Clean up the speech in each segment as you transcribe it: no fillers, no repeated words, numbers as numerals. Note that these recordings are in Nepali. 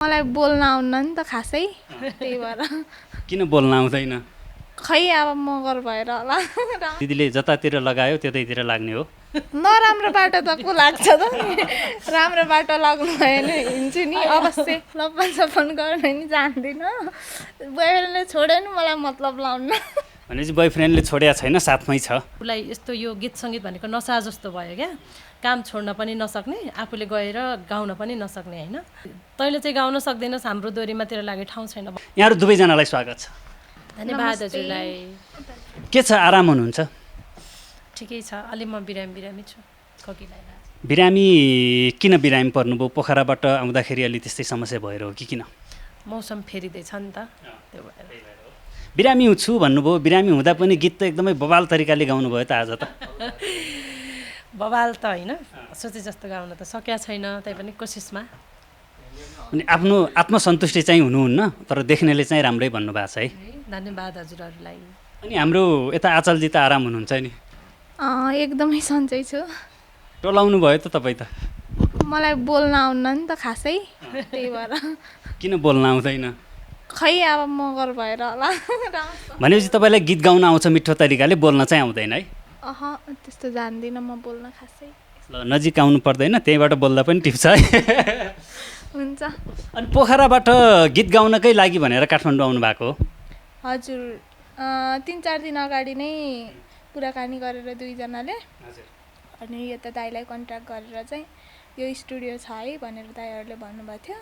मलाई बोल्न आउन्न नि त खासै त्यही भएर किन बोल्न आउँदैन? खै अब मगर भएर होला दिदीले जतातिर लगायो त्यतैतिर लाग्ने हो। नराम्रो बाटो त को लाग्छ त राम्रो बाटो लाग्नु भयो भने हिँड्छु नि अवश्य लप्पन सप्पन गर्न नि जान्दिनँ बोयफ्रेन्डले छोड्यो नि मलाई मतलब लाउन्न भनेपछि बोयफ्रेन्डले छोडेको छैन, साथमै छ। उसलाई यस्तो यो गीत सङ्गीत भनेको नसा जस्तो भयो क्या, काम छोड्न पनि नसक्ने, आफूले गएर गाउन पनि नसक्ने होइन। तैँले चाहिँ गाउन सक्दैनस्, हाम्रो दोहोरीमा तेरो लागि ठाउँ छैन। यहाँहरू दुवैजनालाई स्वागत छ। धन्यवाद हजुरलाई। के छ, आराम हुनुहुन्छ? ठिकै छ, अलि म बिरामी छु, खोकी लागिरहेको छ। बिरामी किन बिरामी पर्नुभयो? पोखराबाट आउँदाखेरि अलि त्यस्तै समस्या भएर हो कि किन? मौसम फेरिँदैछ नि त, त्यो भएर। बिरामी छु भन्नुभयो, बिरामी हुँदा पनि गीत त एकदमै बवाल तरिकाले गाउनुभयो त आज त। बवाल त होइन, सोचे जस्तो गाउन त सकेको छैन, तै पनि कोसिसमा। अनि आफ्नो आत्मसन्तुष्टि चाहिँ हुनुहुन्न, तर देख्नेले चाहिँ राम्रै भन्नुभएको छ है। धन्यवाद हजुरहरूलाई। अनि हाम्रो यता आचलजी त आराम हुनुहुन्छ नि? एकदमै सन्चै छु। टोलाउनु भयो त तपाईँ त। मलाई बोल्न आउन्न नि त खासै त्यही भएर किन बोल्न आउँदैन? खै अब मगर भएर होला भनेपछि तपाईँलाई गीत गाउन आउँछ मिठो तरिकाले, बोल्न चाहिँ आउँदैन है? त्यस्तो जान्दिनँ म बोल्न खासै। ल नजिक आउनु पर्दैन, त्यहीँबाट बोल्दा पनि टिप्छ है। हुन्छ। अनि पोखराबाट गीत गाउनकै लागि भनेर काठमाडौँ आउनु भएको हो? हजुर 3-4 दिन अगाडि नै कुराकानी गरेर दुईजनाले अनि यता दाइलाई कन्ट्याक्ट गरेर चाहिँ यो स्टुडियो छ है भनेर दाइहरूले भन्नुभएको थियो।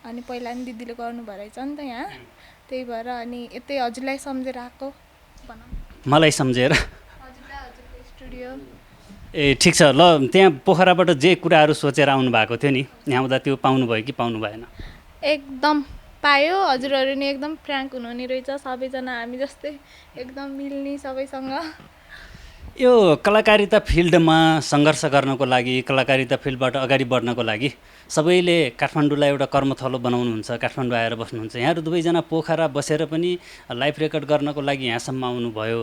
अनि पहिला नि दिदीले गर्नुभएको रहेछ नि त यहाँ, त्यही भएर अनि यतै हजुरलाई सम्झेर आएको भनौँ। मलाई सम्झेर? हजुरको स्टुडियो। ए ठिक छ। ल त्यहाँ पोखराबाट जे कुराहरू सोचेर आउनु भएको थियो नि, यहाँ आउँदा त्यो पाउनुभयो कि पाउनु भएन? एकदम पायो। हजुरहरू नि एकदम फ्र्याङ्क हुनुहुने रहेछ, सबैजना हामी जस्तै एकदम मिल्ने सबैसँग। यो कलाकारिता फिल्डमा सङ्घर्ष गर्नको लागि, कलाकारिता फिल्डबाट अगाडि बढ्नको लागि सबैले काठमाडौँलाई एउटा कर्मथलो बनाउनुहुन्छ, काठमाडौँ आएर बस्नुहुन्छ। यहाँहरू दुवैजना पोखरा बसेर पनि लाइभ रेकर्ड गर्नको लागि यहाँसम्म आउनुभयो।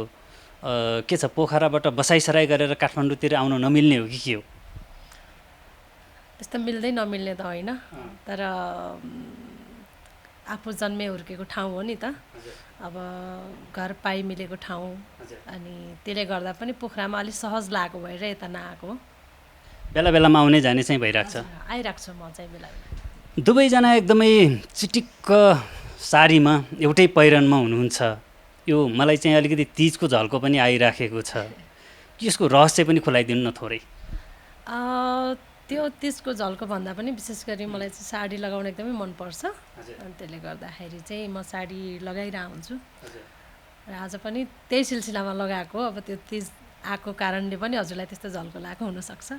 के छ, पोखराबाट बसाइसराई गरेर काठमाडौँतिर आउन नमिल्ने हो कि के हो? त्यस्तो मिल्दै नमिल्ने त होइन, तर आफू जन्मे हुर्केको ठाउँ हो नि त। अब घर पाइ मिलेको ठाउँ, अनि त्यसले गर्दा पनि पोखरामा अलिक सहज लागेको भएर यता नआएको। बेला बेलामा आउने जाने चाहिँ भइरहेको छ? आइरहेको छु म चाहिँ बेला बेला। दुवैजना एकदमै चिटिक्क साडीमा एउटै पहिरनमा हुनुहुन्छ। यो मलाई चाहिँ अलिकति तिजको झल्को पनि आइराखेको छ। यसको रहस्य पनि खुलाइदिनु न थोरै। त्यो तिजको झल्को भन्दा पनि विशेष गरी मलाई चाहिँ साडी लगाउन एकदमै मनपर्छ। अनि त्यसले गर्दाखेरि चाहिँ म साडी लगाइरहेको हुन्छु र आज पनि त्यही सिलसिलामा लगाएको। अब त्यो तिज आएको कारणले पनि हजुरलाई त्यस्तो झल्को लागेको हुनसक्छ।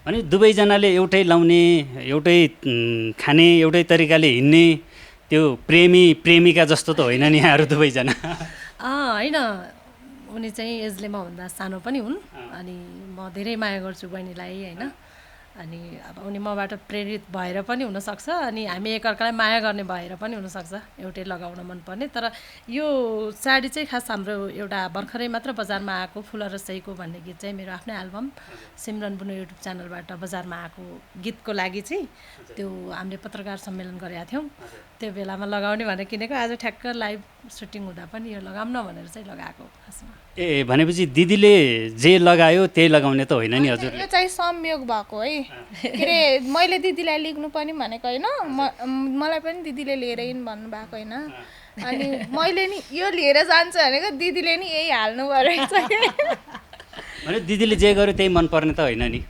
अनि दुवैजनाले एउटै लाउने, एउटै खाने, एउटै तरिकाले हिँड्ने, त्यो प्रेमी प्रेमिका जस्तो त होइन नि यहाँहरू दुवैजना? होइन, उनी चाहिँ एजले मभन्दा सानो पनि हुन्, अनि म धेरै माया गर्छु बहिनीलाई होइन। अनि अब उनी मबाट प्रेरित भएर पनि हुनसक्छ, अनि हामी एकअर्कालाई माया गर्ने भएर पनि हुनसक्छ एउटै लगाउन मनपर्ने। तर यो साडी चाहिँ खास हाम्रो एउटा भर्खरै मात्र बजारमा आएको फुल र सहीको भन्ने गीत चाहिँ मेरो आफ्नै एल्बम सिमरन बुनो युट्युब च्यानलबाट बजारमा आएको गीतको लागि चाहिँ त्यो हामीले पत्रकार सम्मेलन गरेका थियौँ, त्यो बेलामा लगाउने भनेर किनेको। आज ठ्याक्क लाइभ सुटिङ हुँदा पनि यो लगाऊँ न भनेर चाहिँ लगाएको खासमा। ए भनेपछि दिदीले जे लगायो त्यही लगाउने त होइन नि हजुर? यो चाहिँ संयोग भएको है। के अरे मैले दिदीलाई लिग्नु पनि भनेको होइन, मलाई पनि दिदीले लिएर हिँड भन्नुभएको होइन। अनि मैले नि यो लिएर जान्छु भनेको, दिदीले नि यही हाल्नु पऱ्यो रहेछ। भने दिदीले जे गर्यो त्यही मनपर्ने त होइन नि?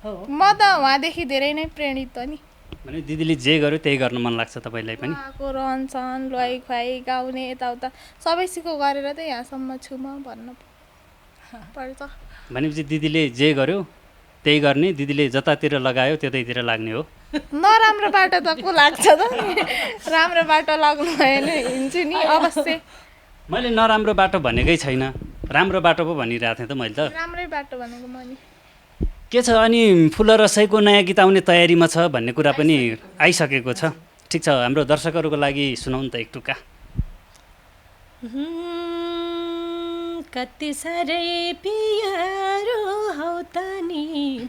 म त उहाँदेखि धेरै नै प्रेरित हो नि। भने दिदीले जे गर्यो त्यही गर्न मन लाग्छ तपाईँलाई पनि? उहाँको रहनसहन, ल्वाइ खुवाइ, गाउने यताउता सबै सिको गरेर त यहाँसम्म छु म भन्नु पर्छ। भनेपछि दिदीले जे गर्यो त्यही गर्ने, दिदीले जतातिर लगायो त्यतैतिर लाग्ने हो? नराम्रो बाटो त को लाग्छ त राम्रो बाटो लाग्नु भयो भने हिँड्छु नि अवश्य। मैले नराम्रो बाटो भनेकै छैन, राम्रो बाटो पो भनिरहेको थिएँ त मैले त। राम्रै बाटो भनेको म नि। के छ अनि फुल र सहीको नयाँ गीत आउने तयारीमा छ भन्ने कुरा पनि आइसकेको छ। ठिक छ, हाम्रो दर्शकहरूको लागि सुनाउनु त एक टुक्का। कति साह्रै प्यारो हौ त नि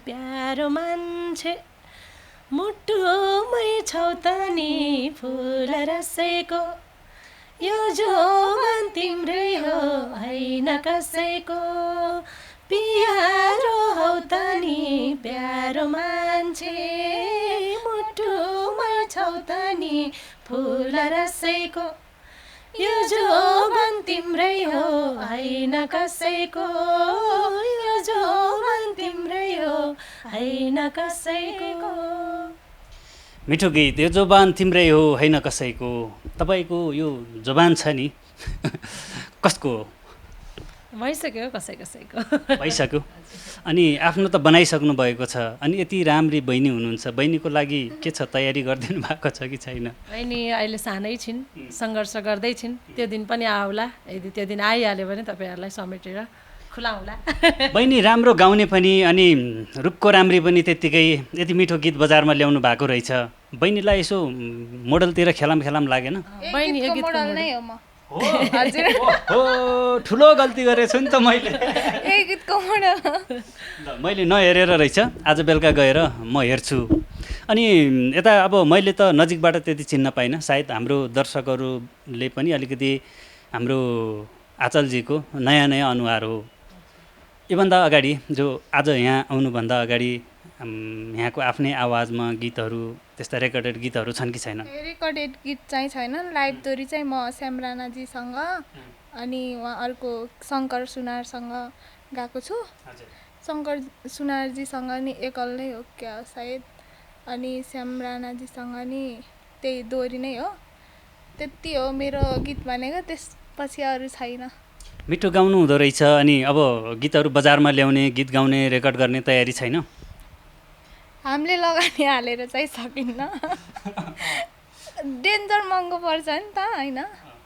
प्यारो मान्छे मुटुमै छौ त नि फुल रसेको यो जोवन तिम्रै हो होइन कसैको प्यारो हौ त नि प्यारो मान्छे मुटुमै छौ त नि फुल रसेको यो जोवन तिम्रै हो होइन कसैको यो जोवन तिम्रै हो होइन कसैको मिठो गीत यो जोबान तिम्रै हो होइन कसैको। तपाईँको यो जोबान छ नि कसको हो? भइसक्यो कसै कसैको भइसक्यो। अनि आफ्नो त बनाइसक्नु भएको छ, अनि यति राम्री बहिनी हुनुहुन्छ, बहिनीको लागि के छ तयारी गरिदिनु भएको छ कि छैन? बहिनी अहिले सानै छिन्, सङ्घर्ष गर्दै छिन्, त्यो दिन पनि आउला। यदि त्यो दिन आइहाल्यो भने तपाईँहरूलाई समेटेर खुलाउला। बहिनी राम्रो गाउने पनि अनि रूपको राम्री पनि त्यत्तिकै, यति मिठो गीत बजारमा ल्याउनु भएको रहेछ। बहिनीलाई यसो मोडलतिर खेलाम लागेन? बहिनी यो गीतको मोडल नै हो म। हजुर ठुलो गल्ती गरेछु नि त मैले। यही गीतको मोडल ल मैले नहेरेर रहेछ, आज बेलुका गएर म हेर्छु। अनि यता अब मैले त नजिकबाट त्यति चिन्न पाइनँ, सायद हाम्रो दर्शकहरूले पनि अलिकति हाम्रो आचलजीको नयाँ अनुहार हो। योभन्दा अगाडि जो आज यहाँ आउनुभन्दा अगाडि यहाँको आफ्नै आवाजमा गीतहरू, त्यस्ता रेकर्डेड गीतहरू छन् कि छैन? रेकर्डेड गीत चाहिँ छैन, लाइभ दोहोरी चाहिँ म श्याम राणाजीसँग अनि उहाँ अर्को शङ्कर सुनारसँग गाएको छु। शङ्कर सुनारजीसँग नि एकल नै हो क्या सायद, अनि श्याम राणाजीसँग नि त्यही दोहोरी नै हो। त्यति हो मेरो गीत भनेको, त्यसपछि अरू छैन। मिठो गाउनु हुँदो रहेछ। अनि अब गीतहरू बजारमा ल्याउने, गीत गाउने, रेकर्ड गर्ने तयारी छैन? हामीले लगानी हालेर चाहिँ सकिन्न, डेन्जर महँगो पर्छ नि त होइन।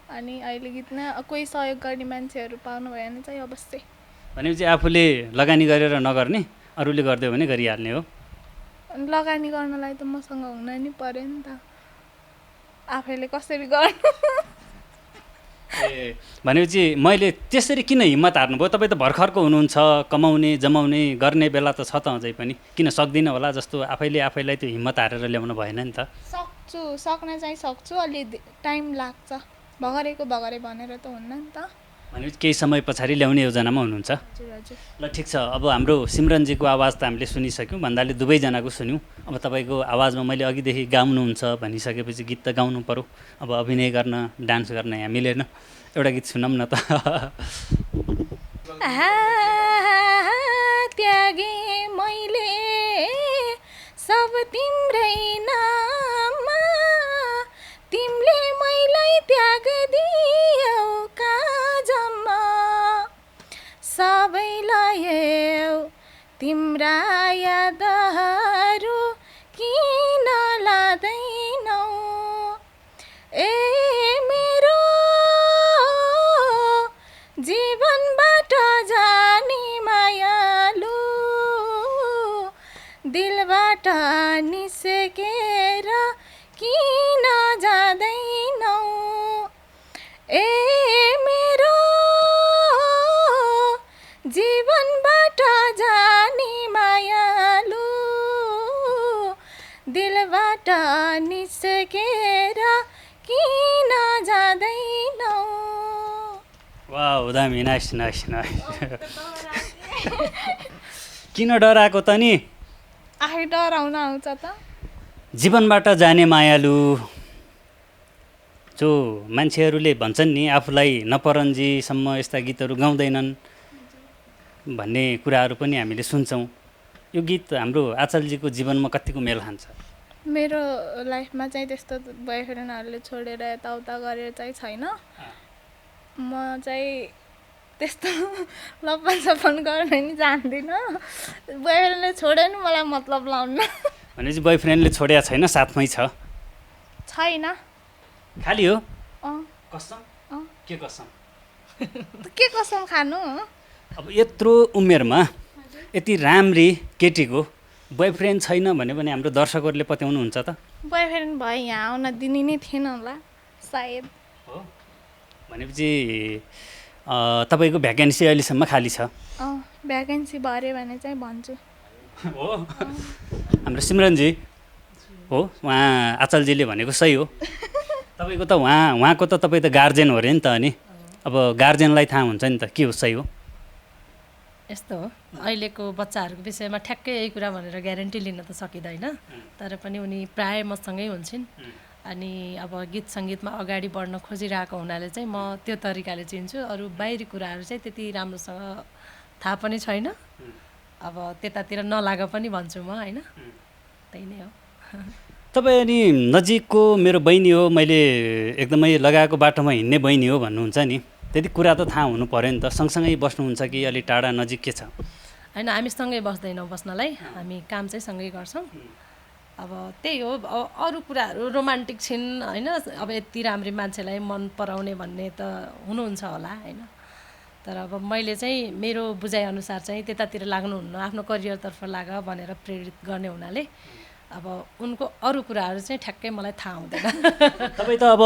अनि अहिले गीतमा कोही सहयोग गर्ने मान्छेहरू पाउनु भयो भने चाहिँ अवश्य। भनेपछि आफूले लगानी गरेर नगर्ने, अरूले गरिदियो भने गरिहाल्ने हो? लगानी गर्नलाई त मसँग हुन नि पर्यो नि त, आफैले कसरी गर्नु। ए भनेपछि मैले त्यसरी किन हिम्मत हार्नुभयो? तपाईँ त भर्खरको हुनुहुन्छ, कमाउने जमाउने गर्ने बेला त छ त अझै पनि, किन सक्दिनँ होला जस्तो आफैलाई त्यो हिम्मत हारेर ल्याउनु भएन नि त? सक्न चाहिँ सक्छु, अलि टाइम लाग्छ, भगरे भनेर त हुन्न नि त। भनेपछि केही समय पछाडि ल्याउने योजनामा हुनुहुन्छ? हजुर हजुर। ल ठिक छ, अब हाम्रो सिमरनजीको आवाज त हामीले सुनिसक्यौँ, भन्दाले दुवैजनाको सुन्यौँ। अब तपाईँको आवाजमा मैले अघिदेखि गाउनुहुन्छ भनिसकेपछि गीत त गाउनु पऱ्यो। अब अभिनय गर्न, डान्स गर्न यहाँ मिलेन, एउटा गीत सुनौँ न त। त्यागे मैले सब तिम्रै नाममा, तिमीले मलाई त्याग दियौ काजमा, सबैलाई तिम्रा यादहरू किन लादैनौ, ए मेरो जीवनबाट जाने मायालु, दिलबाट निस्केर किन जाँदैनौ, ए मेरो जीवनबाट जाने मायालु, दिलबाट निस्केर किन जाँदैनौ। वाउ दामी, नाइस। किन डराएको त नि? आफै डराउन आउँछ त। जीवनबाट जाने मायालु, जो मान्छेहरूले भन्छन् नि आफूलाई नपरन्जीसम्म यस्ता गीतहरू गाउँदैनन् भन्ने कुराहरू पनि हामीले सुन्छौँ। यो गीत हाम्रो आचलजीको जीवनमा कतिको मेल खान्छ? मेरो लाइफमा चाहिँ त्यस्तो बोयफ्रेन्डहरूले छोडेर यताउता गरेर चाहिँ छैन। म चाहिँ त्यस्तो लप्पन गर्न नि जान्दिनँ, बोयफ्रेन्डले छोड्यो नि मलाई मतलब लाउन। भनेपछि बोयफ्रेन्डले छोडेको छैन, साथमै छ? छैन। खाली हो? कसम। के कसम? के कसम खानु? अब यत्रो उमेरमा यति राम्री केटीको बोयफ्रेन्ड छैन भन्यो भने हाम्रो दर्शकहरूले पत्याउनुहुन्छ त? बोयफ्रेन्ड भए यहाँ आउन दिने नै थिएन होला सायद। हो भनेपछि तपाईँको भ्याकेन्सी अहिलेसम्म खाली छ? भ्याकेन्सी भऱ्यो भने चाहिँ भन्छु। हो हाम्रो सिमरनजी हो उहाँ आचलजीले भनेको सही हो तपाईँको त उहाँको त तपाईँ त गार्जेन हो अरे नि त अनि अब गार्जेनलाई थाहा हुन्छ नि त के हो सही हो यस्तो हो अहिलेको बच्चाहरूको विषयमा ठ्याक्कै यही कुरा भनेर ग्यारेन्टी लिन त सकिँदैन तर पनि उनी प्रायः मसँगै हुन्छन् अनि अब गीत सङ्गीतमा अगाडि बढ्न खोजिरहेको हुनाले चाहिँ म त्यो तरिकाले चिन्छु अरू बाहिरी कुराहरू चाहिँ त्यति राम्रोसँग थाहा पनि छैन अब त्यतातिर नलाग पनि भन्छु म होइन त्यही नै हो तपाईँ अनि नजिकको मेरो बहिनी हो मैले एकदमै लगाएको बाटोमा हिँड्ने बहिनी हो भन्नुहुन्छ नि त्यति कुरा त थाहा हुनु पऱ्यो नि त सँगसँगै बस्नुहुन्छ कि अलि टाढा नजिक के छ होइन हामी सँगै बस्दैनौँ बस्नलाई हामी काम चाहिँ सँगै गर्छौँ अब त्यही हो अरू कुराहरू रोमान्टिक छिन् होइन अब यति राम्री मान्छेलाई मन पराउने भन्ने त हुनुहुन्छ होला होइन तर अब मैले चाहिँ मेरो बुझाइअनुसार चाहिँ त्यतातिर लाग्नुहुन्न आफ्नो करियरतर्फ लाग भनेर प्रेरित गर्ने हुनाले अब उनको अरू कुराहरू चाहिँ ठ्याक्कै मलाई थाहा हुँदैन तपाईँ त अब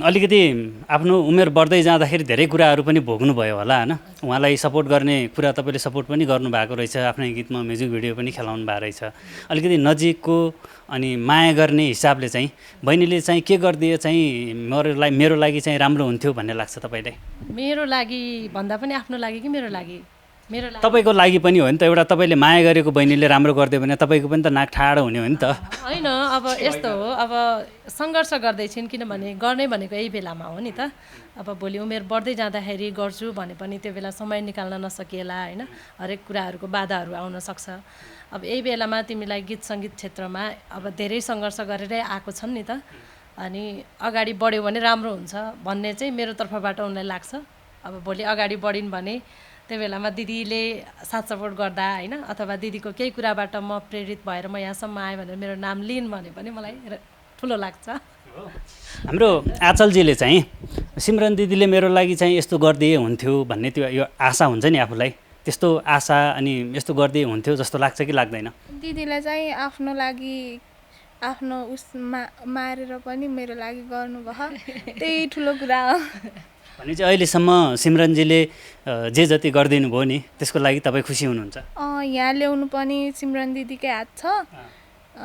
अलिकति आफ्नो उमेर बढ्दै जाँदाखेरि धेरै कुराहरू पनि भोग्नुभयो होला होइन उहाँलाई सपोर्ट गर्ने कुरा तपाईँले सपोर्ट पनि गर्नुभएको रहेछ आफ्नै गीतमा म्युजिक भिडियो पनि खेलाउनु भएको रहेछ अलिकति नजिकको अनि माया गर्ने हिसाबले चाहिँ बहिनीले चाहिँ के गरिदिए चाहिँ मेरो लागि चाहिँ राम्रो हुन्थ्यो भन्ने लाग्छ तपाईँलाई मेरो लागि भन्दा पनि आफ्नो लागि कि मेरो लागि तपाईँको लागि पनि हो नि त एउटा तपाईँले माया गरेको बहिनीले राम्रो गरिदियो भने तपाईँको पनि त नाक ठाडो हुने हो नि त होइन अब यस्तो हो अब सङ्घर्ष गर्दैछिन् किनभने गर्ने भनेको यही बेलामा हो नि त अब भोलि उमेर बढ्दै जाँदाखेरि गर्छु भने पनि त्यो बेला समय निकाल्न नसकिएला होइन हरेक कुराहरूको बाधाहरू आउन सक्छ अब यही बेलामा तिमीलाई गीत सङ्गीत क्षेत्रमा अब धेरै सङ्घर्ष गरेरै आएको छन् नि त अनि अगाडि बढ्यो भने राम्रो हुन्छ भन्ने चाहिँ मेरो तर्फबाट उनलाई लाग्छ अब भोलि अगाडि बढिन् भने त्यो बेलामा दिदीले साथ सपोर्ट गर्दा होइन अथवा दिदीको केही कुराबाट म प्रेरित भएर म यहाँसम्म आएँ भनेर मेरो नाम लिन् भने पनि मलाई ठुलो लाग्छ हाम्रो आचलजीले चाहिँ सिमरन दिदीले मेरो लागि चाहिँ यस्तो गरिदिए हुन्थ्यो भन्ने त्यो यो आशा हुन्छ नि आफूलाई त्यस्तो आशा अनि यस्तो गरिदिए हुन्थ्यो जस्तो लाग्छ कि लाग्दैन दिदीलाई चाहिँ आफ्नो लागि आफ्नो उसमा मारेर पनि मेरो लागि गर्नुभयो त्यही ठुलो कुरा हो भने चाहिँ अहिलेसम्म सिमरनजीले जे जति गरिदिनु भयो नि त्यसको लागि तपाईँ खुसी हुनुहुन्छ यहाँ ल्याउनु पनि सिमरन दिदीकै हात छ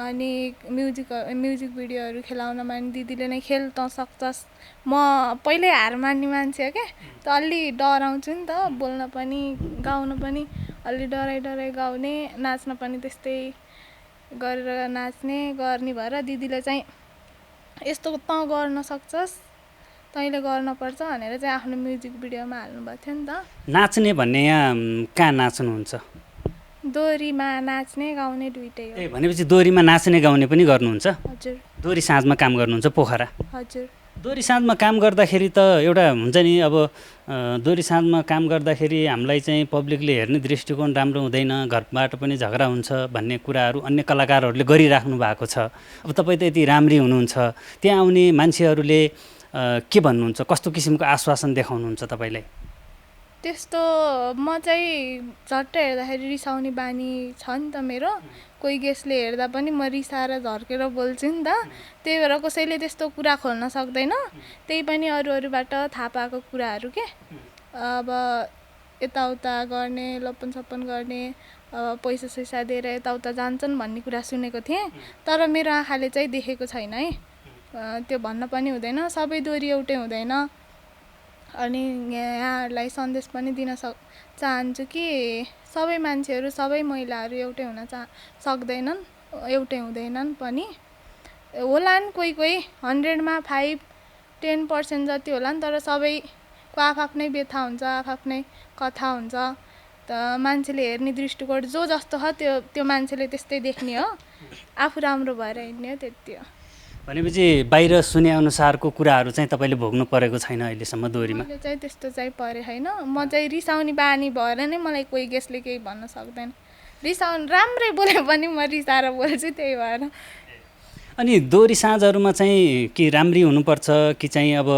अनि म्युजिक भिडियोहरू खेलाउनमा पनि दिदीले नै खेल त सक्छस् म पहिल्यै हार मान्ने मान्छे हो क्या त अलि डराउँछु नि त बोल्न पनि गाउन पनि अलि डराइ गाउने नाच्न पनि त्यस्तै गरेर नाच्ने गर्ने भएर दिदीले चाहिँ यस्तो त गर्न सक्छस् तैँले गर्नुपर्छ भनेर चाहिँ आफ्नो म्युजिक भिडियोमा हाल्नुभएको थियो नि त नाच्ने भन्ने यहाँ कहाँ नाच्नुहुन्छ दोरीमा नाच्ने गाउने दुइटै हो ए भनेपछि दोरीमा नाच्ने गाउने पनि गर्नुहुन्छ हजुर दोरी साँझमा काम गर्नुहुन्छ पोखरा हजुर दोरी साँझमा काम गर्दाखेरि त एउटा हुन्छ नि अब दोरी साँझमा काम गर्दाखेरि हामीलाई चाहिँ पब्लिकले हेर्ने दृष्टिकोण राम्रो हुँदैन घरबाट पनि झगडा हुन्छ भन्ने कुराहरू अन्य कलाकारहरूले गरिराख्नु भएको छ अब तपाईँ त यति राम्री हुनुहुन्छ त्यहाँ आउने मान्छेहरूले के भन्नुहुन्छ कस्तो किसिमको आश्वासन देखाउनुहुन्छ तपाईँलाई त्यस्तो म चाहिँ झट्ट हेर्दाखेरि रिसाउने बानी छ नि त मेरो कोही गेस्टले हेर्दा पनि म रिसाएर झर्केर बोल्छु नि त त्यही भएर कसैले त्यस्तो कुरा खोल्न सक्दैन त्यही पनि अरूबाट थाहा पाएको कुराहरू के अब यताउता गर्ने लप्पन सप्पन गर्ने पैसा सैसा दिएर यताउता जान्छन् भन्ने कुरा सुनेको थिएँ तर मेरो आँखाले चाहिँ देखेको छैन है त्यो भन्न पनि हुँदैन सबै दोरी एउटै हुँदैन अनि यहाँहरूलाई सन्देश पनि दिन चाहन्छु कि सबै मान्छेहरू सबै महिलाहरू एउटै हुन सक्दैनन् एउटै हुँदैनन् पनि होलान् कोही 100मा 5-10% जति होलान् तर सबैको आफ्नै व्यथा हुन्छ आफ्नै कथा हुन्छ त मान्छेले हेर्ने दृष्टिकोण जो जस्तो छ त्यो मान्छेले त्यस्तै देख्ने हो आफू राम्रो भएर हिँड्ने हो त्यति हो भनेपछि बाहिर सुने अनुसारको कुराहरू चाहिँ तपाईँले भोग्नु परेको छैन अहिलेसम्म दोरीमा मैले चाहिँ त्यस्तो चाहिँ परे छैन म चाहिँ रिसाउने बानी भएर नै मलाई कोही गेस्टले केही भन्न सक्दैन रिसाउनु राम्रै बोले पनि म रिसाएर बोल्छु त्यही भएर अनि दोरी साँझहरूमा चाहिँ कि राम्री हुनुपर्छ कि चाहिँ अब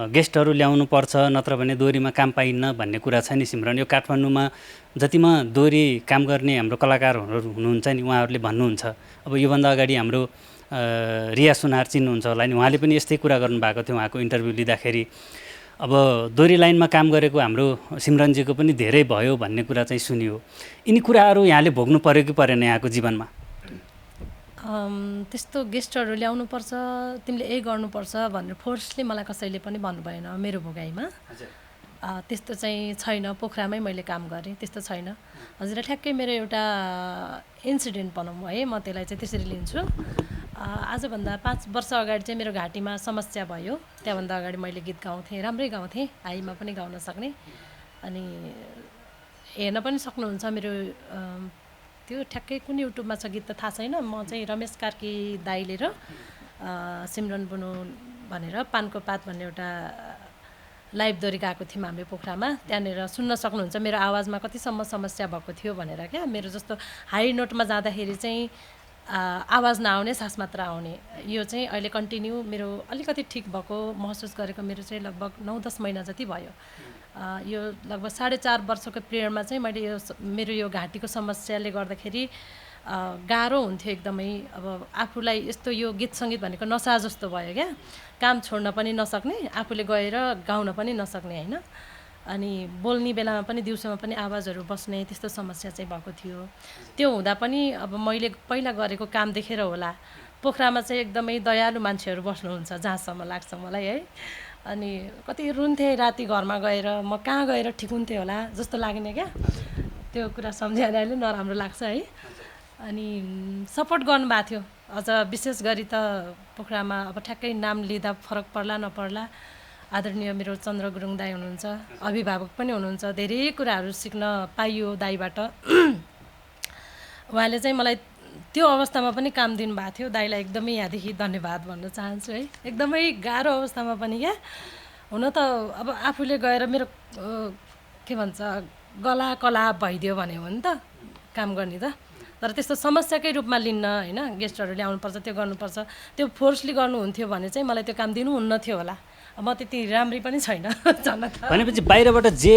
गेस्टहरू ल्याउनु पर्छ नत्र भने दोरीमा काम पाइन्न भन्ने कुरा छ नि सिमरन यो काठमाडौँमा जतिमा दोरी काम गर्ने हाम्रो कलाकारहरू हुनुहुन्छ नि उहाँहरूले भन्नुहुन्छ अब योभन्दा अगाडि हाम्रो रिया सुनार चिन्नुहुन्छ होला नि उहाँले पनि यस्तै कुरा गर्नुभएको थियो उहाँको इन्टरभ्यू लिँदाखेरि अब दोरी लाइनमा काम गरेको हाम्रो सिमरनजीको पनि धेरै भयो भन्ने कुरा चाहिँ सुनियो यिनी कुराहरू यहाँले भोग्नु पर्यो कि परेन यहाँको जीवनमा त्यस्तो गेस्टहरू ल्याउनुपर्छ, तिमीले यही गर्नुपर्छ भनेर फोर्सली मलाई कसैले पनि भन्नु भएन मेरो भोगाइमा। त्यस्तो चाहिँ छैन। पोखरामै मैले काम गरेँ, त्यस्तो छैन। हजुर ठ्याक्कै मेरो एउटा इन्सिडेन्ट भनौँ है, म त्यसलाई चाहिँ त्यसरी लिन्छु। आजभन्दा 5 वर्ष अगाडि चाहिँ मेरो घाँटीमा समस्या भयो। त्यहाँभन्दा अगाडि मैले गीत गाउँथेँ, राम्रै गाउँथेँ, हाईमा पनि गाउन सक्ने। अनि हेर्न पनि सक्नुहुन्छ मेरो त्यो ठ्याक्कै कुन युट्युबमा छ गीत त थाहा छैन। म चाहिँ रमेश कार्की दाइले र सिमरन बुनु भनेर पानको पात भन्ने एउटा लाइभ दोहोरी गएको थियौँ हामीले पोखरामा। त्यहाँनिर सुन्न सक्नुहुन्छ मेरो आवाजमा कतिसम्म समस्या भएको थियो भनेर क्या। मेरो जस्तो हाई नोटमा जाँदाखेरि चाहिँ आवाज नआउने, सास मात्र आउने। यो चाहिँ अहिले कन्टिन्यू मेरो अलिकति ठिक भएको महसुस गरेको मेरो चाहिँ लगभग 9-10 महिना जति भयो। यो लगभग 4.5 वर्षको पिरियडमा चाहिँ मैले यो मेरो यो घाँटीको समस्याले गर्दाखेरि गाह्रो हुन्थ्यो एकदमै। अब आफूलाई यस्तो यो गीत सङ्गीत भनेको नसा जस्तो भयो क्या। काम छोड्न पनि नसक्ने, आफूले गएर गाउन पनि नसक्ने होइन। अनि बोल्ने बेलामा पनि दिउँसोमा पनि आवाजहरू बस्ने त्यस्तो समस्या चाहिँ भएको थियो। त्यो हुँदा पनि अब मैले पहिला गरेको काम देखेर होला, पोखरामा चाहिँ एकदमै दयालु मान्छेहरू बस्नुहुन्छ जहाँसम्म लाग्छ मलाई है। अनि कति रुन्थेँ राति घरमा गएर, म कहाँ गएर ठिक हुन्थेँ होला जस्तो लाग्ने क्या। त्यो कुरा सम्झिँदा अहिले नराम्रो लाग्छ है। अनि सपोर्ट गर्नुभएको थियो अझ विशेष गरी त पोखरामा। अब ठ्याक्कै नाम लिँदा फरक पर्ला नपर्ला, आदरणीय मेरो चन्द्र गुरुङ दाई हुनुहुन्छ, अभिभावक पनि हुनुहुन्छ। धेरै कुराहरू सिक्न पाइयो दाईबाट। उहाँले चाहिँ मलाई त्यो अवस्थामा पनि काम दिनुभएको थियो। दाईलाई एकदमै यहाँदेखि धन्यवाद भन्न चाहन्छु है। एकदमै गाह्रो अवस्थामा पनि क्या। हुन त अब आफूले गएर मेरो के भन्छ गला कला भइदियो भने हो नि त काम गर्ने त। तर त्यस्तो समस्याकै रूपमा लिन्न होइन। गेस्टहरू ल्याउनुपर्छ, त्यो गर्नुपर्छ, त्यो फोर्सली गर्नुहुन्थ्यो भने चाहिँ मलाई त्यो काम दिनुहुन्न थियो होला। म त्यति राम्री पनि छैन भनेपछि बाहिरबाट जे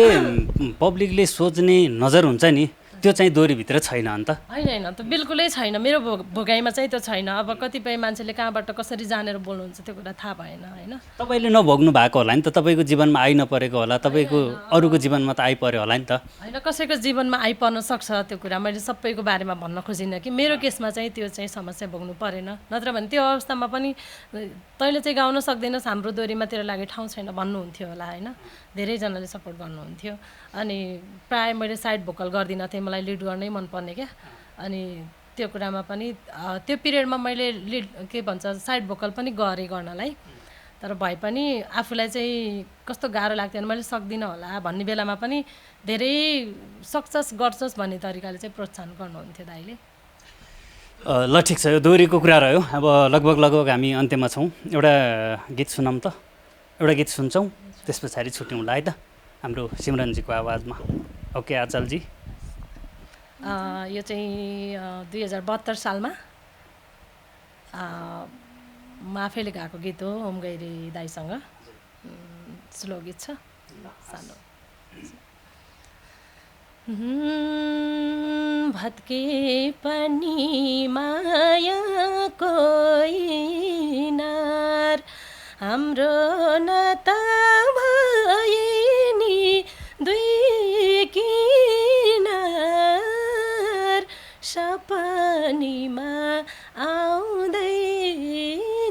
पब्लिकले सोच्ने नजर हुन्छ नि त्यो चाहिँ दोहोरीभित्र छैन अन्त? होइन, त्यो बिल्कुलै छैन। मेरो भोगाइमा चाहिँ त्यो छैन। अब कतिपय मान्छेले कहाँबाट कसरी जानेर बोल्नुहुन्छ त्यो कुरा थाहा भएन होइन। तपाईँले नभोग्नु भएको होला नि त, तपाईँको जीवनमा आइ नपरेको होला, तपाईँको अरूको जीवनमा त आइपऱ्यो होला नि त होइन। कसैको जीवनमा आइपर्न सक्छ त्यो कुरा। मैले सबैको बारेमा भन्न खोजिनँ कि मेरो केसमा चाहिँ त्यो चाहिँ समस्या भोग्नु परेन। नत्र भने त्यो अवस्थामा पनि तैँले चाहिँ गाउन सक्दैनस्, हाम्रो दोहोरीमा तेरो लागि ठाउँ छैन भन्नुहुन्थ्यो होला होइन। धेरैजनाले सपोर्ट गर्नुहुन्थ्यो। अनि प्रायः मैले साइड भोकल गर्दिनँ थिएँ, मलाई लिड गर्नै मनपर्ने क्या। अनि त्यो कुरामा पनि त्यो पिरियडमा मैले लिड के भन्छ साइड भोकल पनि गरेँ गर्नलाई। तर भए पनि आफूलाई चाहिँ कस्तो गाह्रो लाग्थ्यो भने मैले सक्दिनँ होला भन्ने बेलामा पनि धेरै सक्छस् गर्छस् भन्ने तरिकाले चाहिँ प्रोत्साहन गर्नुहुन्थ्यो दाइले। ल ठिक छ, यो दोहोरीको कुरा रह्यो। अब लगभग हामी अन्त्यमा छौँ। एउटा गीत सुनाऊँ त? एउटा गीत सुन्छौँ, त्यस पछाडि छुट्यौँला है त हाम्रो सिमरनजीको आवाजमा। ओके आचलजी। यो चाहिँ 2072 सालमा म आफैले गाएको गीत हो, ओम गैरी दाईसँग। स्लो गीत छ, सानो। भत्के पनि मायाको इनार हाम्रो नाता भए नि दुई किनार सपनीमा आउँदै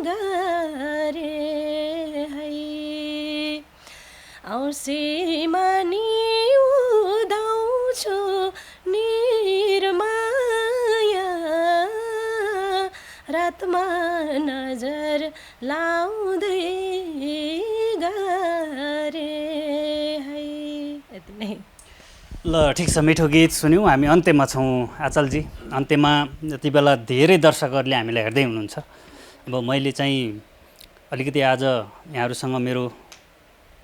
गरे है औँसीमा नि उदाउँछु निर्माया रातमा नजर लाउँदै गरे है। यति नै। ल ठिक छ, मिठो गीत सुन्यौँ। हामी अन्त्यमा छौँ आचलजी। अन्त्यमा यति बेला धेरै दर्शकहरूले हामीलाई हेर्दै हुनुहुन्छ। अब मैले चाहिँ अलिकति आज यहाँहरूसँग मेरो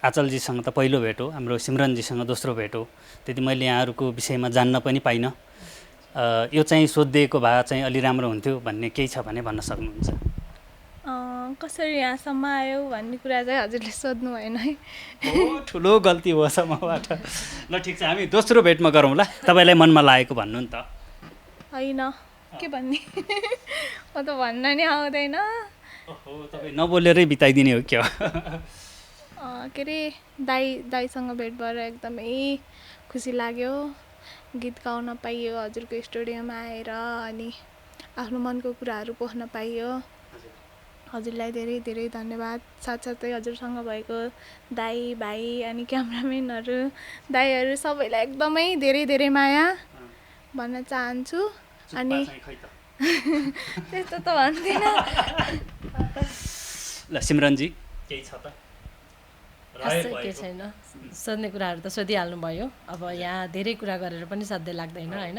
आचलजीसँग त पहिलो भेट हो, हाम्रो सिमरनजीसँग दोस्रो भेट हो। त्यति मैले यहाँहरूको विषयमा जान्न पनि पाइनँ। यो चाहिँ सोधिदिएको भए चाहिँ अलि राम्रो हुन्थ्यो भन्ने केही छ भने भन्न सक्नुहुन्छ? कसरी यहाँसम्म आयो भन्ने कुरा चाहिँ हजुरले सोध्नु भएन है। ठुलो गल्ती हो मबाट। ल ठिक छ, हामी दोस्रो भेटमा गरौँ ल। तपाईँलाई मनमा लागेको भन्नु नि त। होइन के भन्ने म त भन्न नि आउँदैन। तपाईँ नबोलेरै बिताइदिने हो क्या? के अरे दाईसँग भेट भएर एकदमै खुसी लाग्यो। गीत गाउन पाइयो हजुरको स्टुडियोमा आएर। अनि आफ्नो मनको कुराहरू पोख्न पाइयो। हजुर हजुरलाई धेरै धेरै धन्यवाद। साथसाथै हजुरसँग भएको दाई भाइ अनि क्यामराम्यानहरू दाईहरू सबैलाई एकदमै धेरै धेरै माया भन्न चाहन्छु। अनि चाहिँ खै त त्यस्तो त भन्दिनँ। ल सिमरनजी केही छ त खासै के छैन, सोध्ने कुराहरू त सोधिहाल्नु भयो। अब यहाँ धेरै कुरा गरेर पनि साध्य लाग्दैन होइन।